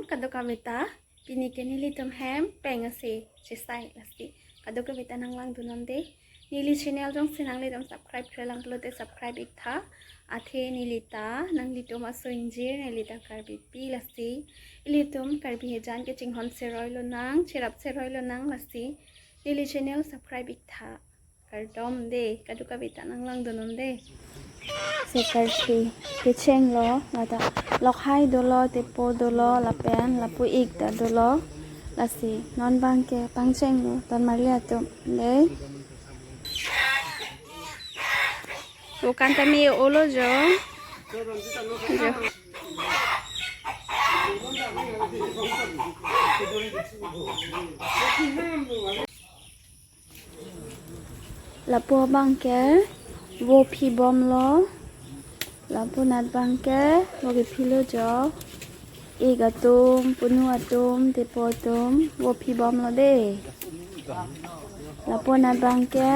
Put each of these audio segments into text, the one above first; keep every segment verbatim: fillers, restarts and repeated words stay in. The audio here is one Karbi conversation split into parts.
Kadokaveta, pini ke nelitum hem peng ase chesai lasi. Kadokaveta nanglangdun nonde. Neli channel jongsi nanglitum subscribe-kre lang pulote subscribe-iktha. Athe neli ta nanglitum aso ingjir, neli ta Karbipi lasi. Ilitum Karbi hejan kachinghon seroi lonang, cherap seroi lonang lasi. Neli channel subscribe-iktha. Kardom de, kadokaveta nanglangdun nonde. Se karsi kechenglo, lata lokhai dolo, tepo dolo, lapen lapu-ik ta dolo. Lasi non abangke pangchenglo, ton marli atum de. Okan tame olo jo. Jo. Lapu abangke vo phibomlo. Lapu anat abangke vo kephilo jo. Ik atum, punu atum, tepo atum, vo phibomlo de. Lapu anat abangke,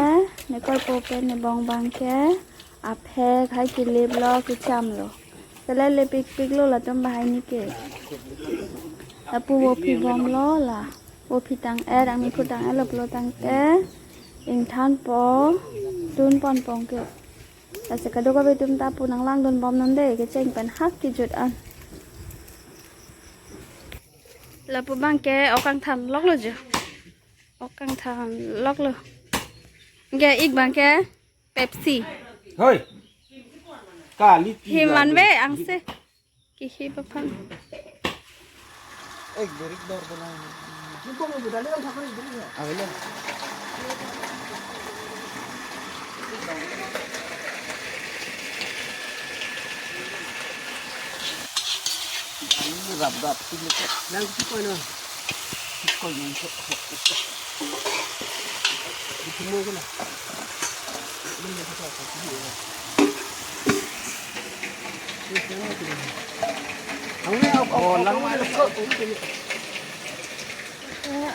nekorpo pen nebong abangke, aphek hai keliplo, kechamlo. Sele lepikpiklo latum bahai ni ke. Lapu vo phibomlo la. Vo phi tang-et, angni phu tang-etlo pulo tangte ingthanpo, dunponpo ke. Lasi kadokave atum ta pu nanglangdunbom nonde, kecheng pen hak kejut an. Lapu abangke ok kangthan loklo jo. Ok kangthan loklo. Ke ik abangke Pepsi. Hoi. Kali. Himan ve angse. Kihi baphan. Ek berik dor bola. Jumpa mo budale kan thakre dulu ya. Avelo. Rap rap. Nang kiko na. Kiko yung.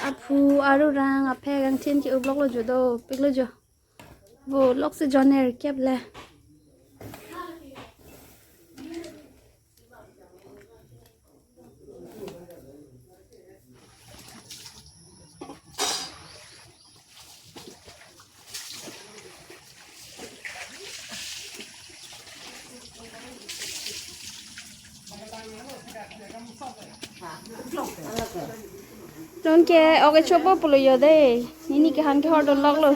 Aphu aru rang aphe gangthin ke-uploklo jo, dopiklo jo. Vo lok si joner kep le. Nonke ok kechopo pulo jo de. Nini kehan kehor dun loklo.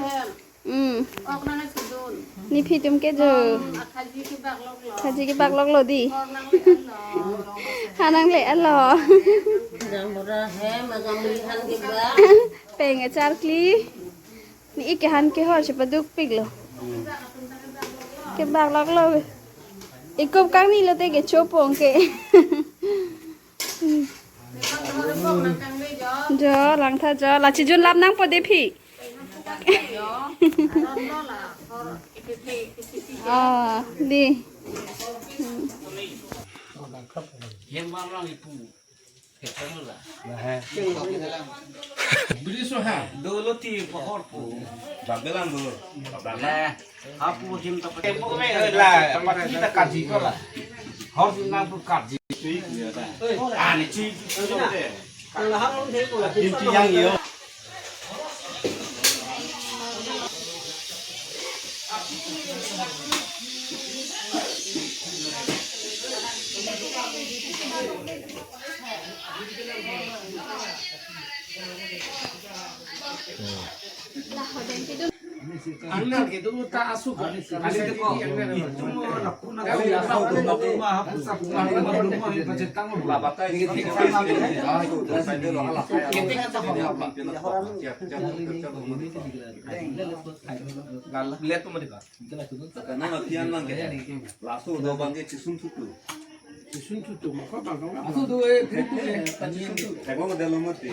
Hmm. Ok nang sudun. Nephi atum ke jo. Hmm, akhaji kebak loklo. Khaji kebak loklo di. Ok nang le alo. Ha nang le alo. Jambura he, magamri han kebak. Peng achar kli. Ne ik kehan kehor chepadukpiklo. Kebak loklo. Ikup kangni lote kechopo ke. Jo, langtha jo. La chijun lap nangpo de phi. Ah, di. Bili so ha. Dolo ti pohor po. Babelang dolo. Babelang. Apu him ta tempo me la, pati ta kaji ko la. Hor na pu kaji. Ani chi. Him ti yang yo. Laso do bangke chisum thutu. Chisum thutu, mako bangke. Aso do, eh, free tu, eh. Chisum thutu. Ego delo mati.